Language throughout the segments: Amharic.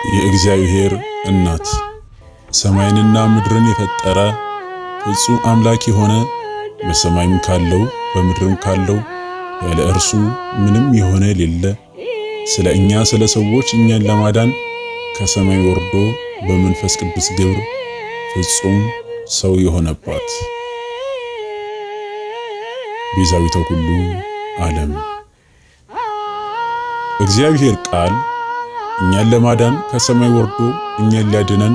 የእግዚአብሔር እናት ሰማይንና ምድርን የፈጠረ ፍጹም አምላክ የሆነ በሰማይም ካለው በምድርም ካለው ያለ እርሱ ምንም የሆነ የሌለ ስለ እኛ ስለ ሰዎች እኛን ለማዳን ከሰማይ ወርዶ በመንፈስ ቅዱስ ግብር ፍጹም ሰው የሆነባት ቤዛዊተ ኩሉ ዓለም እግዚአብሔር ቃል እኛን ለማዳን ከሰማይ ወርዶ እኛን ሊያድነን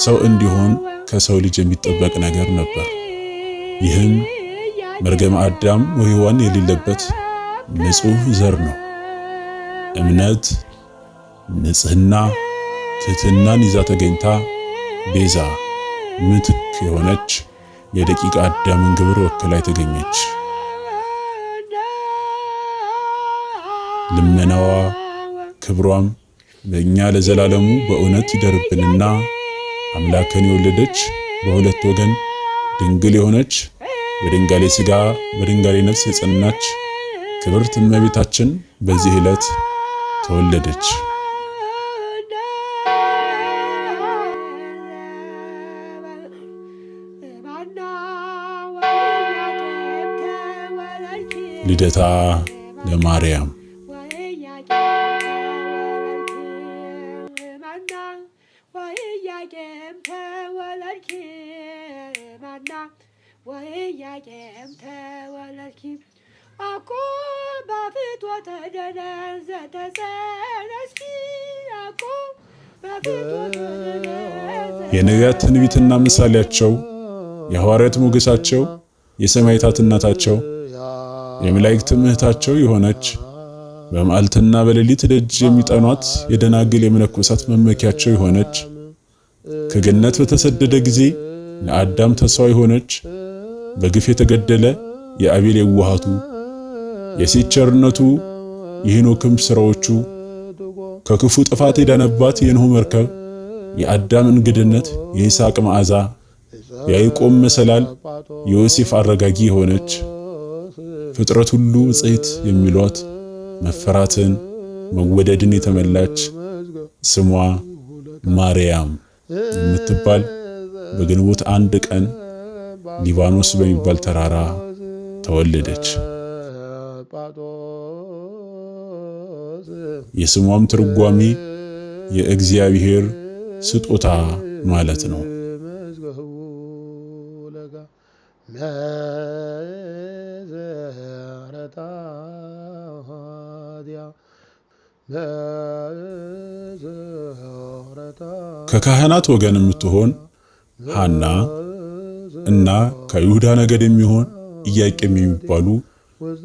ሰው እንዲሆን ከሰው ልጅ የሚጠበቅ ነገር ነበር። ይህም መርገመ አዳም ወሔዋን የሌለበት ንጹሕ ዘር ነው። እምነት፣ ንጽህና፣ ትህትናን ይዛ ተገኝታ ቤዛ ምትክ የሆነች የደቂቀ አዳምን ግብር ወክላ የተገኘች ልመናዋ ክብሯም በእኛ ለዘላለሙ በእውነት ይደርብንና አምላክን የወለደች በሁለት ወገን ድንግል የሆነች በድንጋሌ ሥጋ በድንጋሌ ነፍስ የጸናች ክብርት እመቤታችን በዚህ ዕለት ተወለደች። ልደታ ለማርያም። የነቢያት ትንቢትና ምሳሌያቸው፣ የሐዋርያት ሞገሳቸው፣ የሰማዕታት እናታቸው፣ የመላእክት እህታቸው የሆነች በመዓልትና በሌሊት ደጅ የሚጠኗት የደናግል የመነኮሳት መመኪያቸው የሆነች ከገነት በተሰደደ ጊዜ ለአዳም ተስፋ የሆነች በግፍ የተገደለ የአቤል የዋሃቱ የሴት ቸርነቱ የሄኖክም ስራዎቹ ከክፉ ጥፋት የዳነባት የኖህ መርከብ የአዳም እንግድነት የይስሐቅ መዓዛ የያዕቆብ መሰላል የዮሴፍ አረጋጊ የሆነች ፍጥረት ሁሉ ብፅዕት የሚሏት መፈራትን መወደድን የተመላች ስሟ ማርያም የምትባል በግንቦት 1 ቀን ሊባኖስ በሚባል ተራራ ተወለደች። የስሟም ትርጓሜ የእግዚአብሔር ስጦታ ማለት ነው። ከካህናት ወገን የምትሆን ሐና እና ከይሁዳ ነገድ የሚሆን ኢያቄም የሚባሉ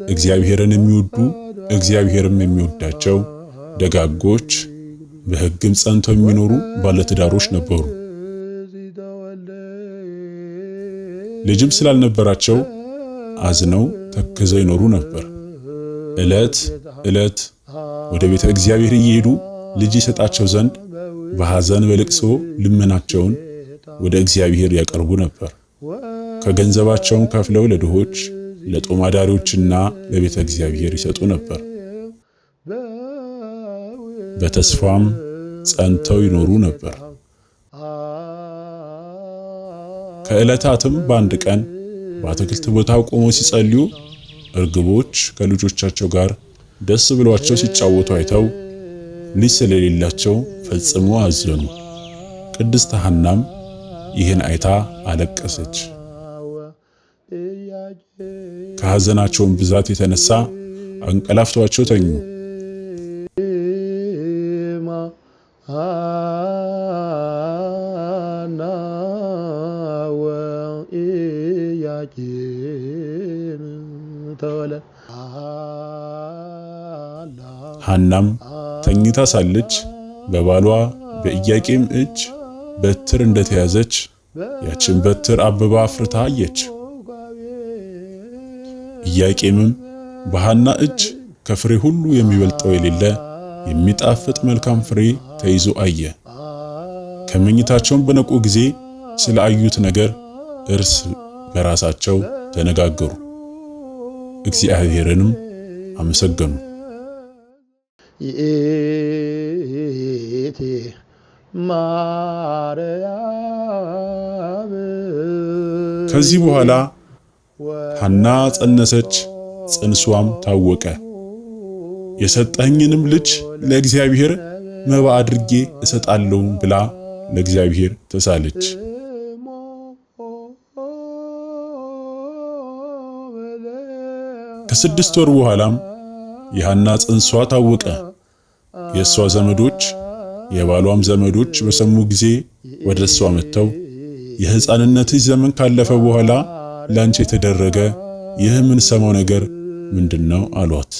እግዚአብሔርን የሚወዱ እግዚአብሔርም የሚወዳቸው ደጋጎች በሕግም ጸንተው የሚኖሩ ባለትዳሮች ነበሩ። ልጅም ስላልነበራቸው አዝነው ተክዘው ይኖሩ ነበር። ዕለት ዕለት ወደ ቤተ እግዚአብሔር እየሄዱ ልጅ ይሰጣቸው ዘንድ በሐዘን በልቅሶ ልመናቸውን ወደ እግዚአብሔር ያቀርቡ ነበር። ከገንዘባቸውም ከፍለው ለድሆች ለጦም አዳሪዎችና ለቤተ እግዚአብሔር ይሰጡ ነበር። በተስፋም ጸንተው ይኖሩ ነበር። ከዕለታትም በአንድ ቀን በአትክልት ቦታ ቆመው ሲጸልዩ እርግቦች ከልጆቻቸው ጋር ደስ ብሏቸው ሲጫወቱ አይተው ልጅ ስለሌላቸው ፈጽሞ አዘኑ። ቅድስት ሐናም ይህን አይታ አለቀሰች። ከሐዘናቸውም ብዛት የተነሳ አንቀላፍቷቸው ተኙ። ሐናም ተኝታ ሳለች በባሏ በኢያቄም እጅ በትር እንደተያዘች ያችን በትር አብባ አፍርታ አየች። ኢያቄምም በሐና እጅ ከፍሬ ሁሉ የሚበልጠው የሌለ የሚጣፍጥ መልካም ፍሬ ተይዞ አየ። ከመኝታቸውም በነቁ ጊዜ ስለ አዩት ነገር እርስ በራሳቸው ተነጋገሩ፣ እግዚአብሔርንም አመሰገኑ። ይእቲ ማርያም ከዚህ በኋላ ሐና ጸነሰች፣ ጽንሷም ታወቀ። የሰጠኝንም ልጅ ለእግዚአብሔር መባ አድርጌ እሰጣለሁ ብላ ለእግዚአብሔር ተሳለች። ከ6 ወር በኋላም የሐና ጽንሷ ታወቀ። የእሷ ዘመዶች የባሏም ዘመዶች በሰሙ ጊዜ ወደ እሷ መጥተው የሕፃንነትሽ ዘመን ካለፈ በኋላ ላንቺ የተደረገ ይህ የምንሰማው ነገር ምንድነው? አሏት።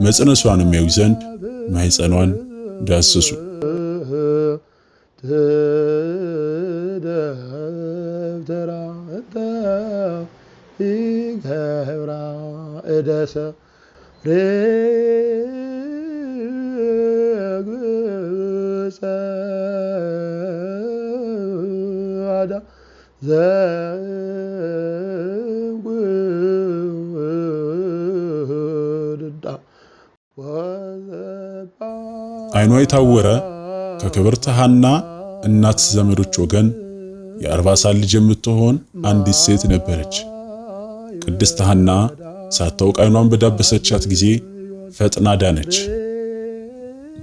መጽነሷንም ያዩ ዘንድ ማኅፀኗን ዳሰሱ። ደብተራ ይገብራ እደሰ ርግፀ አዳ ዘንጉድዳ ወዘባ ዓይኗ የታወረ ከክብርት ሐና እናት ዘመዶች ወገን የአርባሳን ልጅ የምትሆን አንዲት ሴት ነበረች። ቅድስት ሐና ሳታውቅ ዓይኗን በዳበሰቻት ጊዜ ፈጥና ዳነች።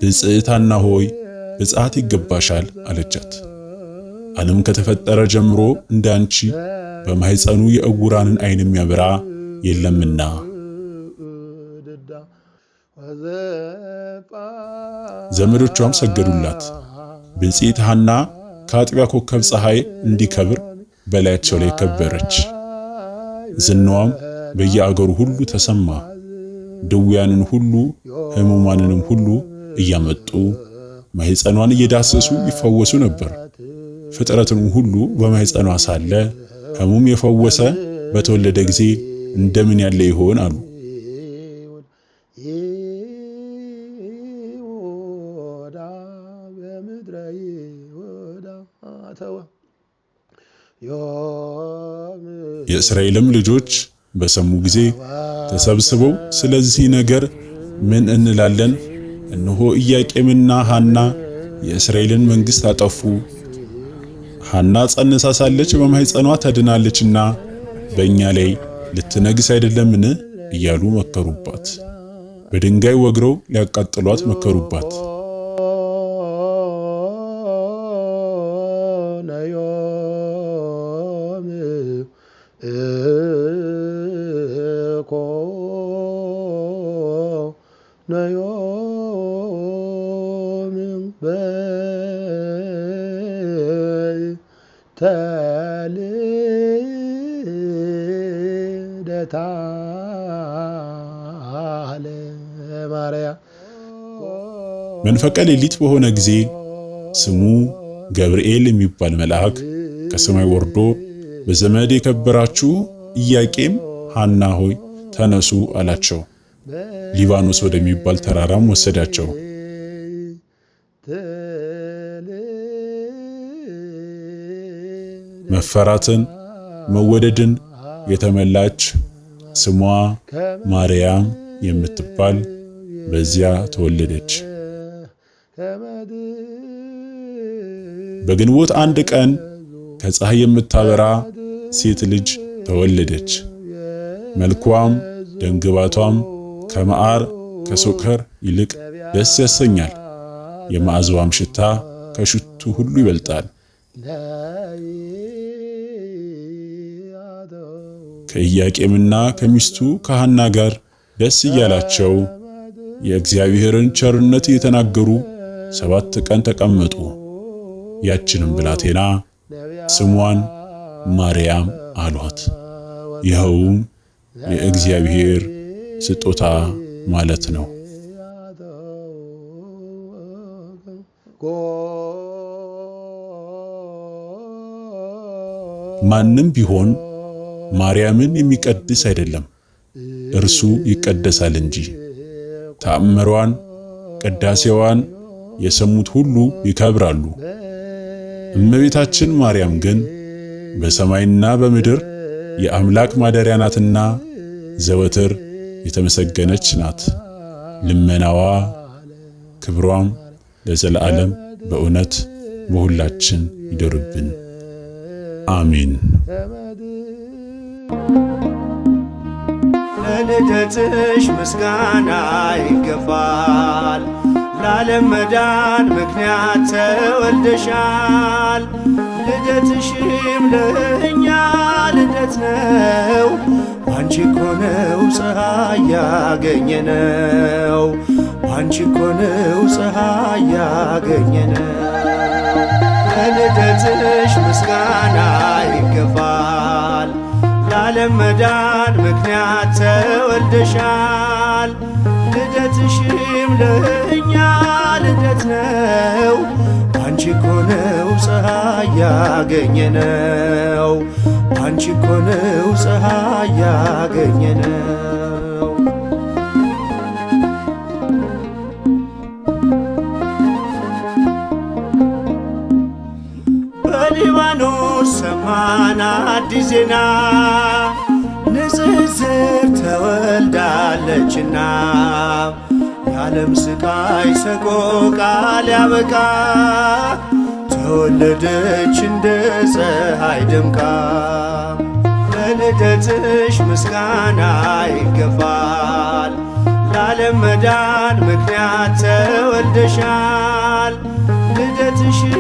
ብፅዕት ሐና ሆይ ብፅዓት ይገባሻል አለቻት። ዓለም ከተፈጠረ ጀምሮ እንዳንቺ በማኅፀኑ የዕውራንን ዓይን የሚያበራ የለምና። ዘመዶቿም ሰገዱላት። ብፅዕት ሐና ከአጥቢያ ኮከብ ፀሐይ እንዲከብር በላያቸው ላይ ከበረች። ዝናዋም በየአገሩ ሁሉ ተሰማ። ድውያንን ሁሉ ሕሙማንንም ሁሉ እያመጡ ማኅፀኗን እየዳሰሱ ይፈወሱ ነበር። ፍጥረትን ሁሉ በማኅፀኗ ሳለ ሕሙም የፈወሰ በተወለደ ጊዜ እንደምን ያለ ይሆን አሉ። ይሁዳ በምድረ ይሁዳ ተወ የእስራኤልም ልጆች በሰሙ ጊዜ ተሰብስበው ስለዚህ ነገር ምን እንላለን? እነሆ ኢያቄምና ሐና የእስራኤልን መንግሥት አጠፉ። ሐና ጸንሳ ሳለች በማኅፀኗ ተድናለችና በእኛ ላይ ልትነግስ አይደለምን? እያሉ መከሩባት። በድንጋይ ወግረው ሊያቃጥሏት መከሩባት። ነዮም ኮነዮም በተልደታ ለማርያም መንፈቀ ሌሊት በሆነ ጊዜ ስሙ ገብርኤል የሚባል መልአክ ከሰማይ ወርዶ በዘመድ የከበራችሁ ኢያቄም ሐና ሆይ ተነሱ አላቸው። ሊባኖስ ወደሚባል ተራራም ወሰዳቸው። መፈራትን መወደድን የተመላች ስሟ ማርያም የምትባል በዚያ ተወለደች። በግንቦት 1 ቀን ከፀሐይ የምታበራ ሴት ልጅ ተወለደች። መልኳም ደምግባቷም ከመዓር ከሶከር ይልቅ ደስ ያሰኛል። የመዓዛዋም ሽታ ከሽቱ ሁሉ ይበልጣል። ከኢያቄምና ከሚስቱ ከሐና ጋር ደስ እያላቸው የእግዚአብሔርን ቸርነት እየተናገሩ 7 ቀን ተቀመጡ። ያችንም ብላቴና ስሟን ማርያም አሏት። ይኸውም የእግዚአብሔር ስጦታ ማለት ነው። ማንም ቢሆን ማርያምን የሚቀድስ አይደለም፣ እርሱ ይቀደሳል እንጂ። ተአምሯን ቅዳሴዋን የሰሙት ሁሉ ይከብራሉ። እመቤታችን ማርያም ግን በሰማይና በምድር የአምላክ ማደሪያ ናትና ዘወትር የተመሰገነች ናት። ልመናዋ ክብሯም ለዘለዓለም በእውነት በሁላችን ይደርብን፣ አሜን። ለልደትሽ ምስጋና ይገባል። ለዓለም መዳን ምክንያት ተወልደሻል። ልደትሽም ለእኛ ልደት ነው። ባንቺ እኮ ነው ፀሐይ ያገኘነው። ባንቺ እኮ ነው ፀሐይ ያገኘነው። ለልደትሽ ምስጋና ይገባል። ለዓለም መዳን ምክንያት ተወልደሻል። ልደትሽም ለእኛ ልደት ነው። ባንቺ እኮ ነው ፀሐይ ያገኘነው። ባንቺ እኮ ነው ፀሐይ ያገኘነው። በሊባኖስ ሰማን አዲስ ዜና ንጽሕት ተወልዳለችና የዓለም ስቃይ ሰቆቃ ሊያበቃ ተወለደች እንደ ፀሐይ ደምቃ። ለልደትሽ ምስጋና ይገባል። ለዓለም መዳን ምክንያት ተወልደሻል። ልደትሽም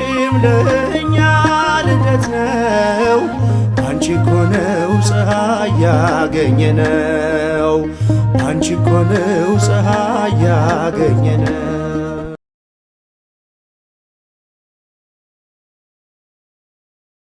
ለእኛ ልደት ነው። ባንቺ እኮ ነው ፀሐይ ያገኘነው። ባንቺ እኮ ነው ፀሐይ ያገኘነው።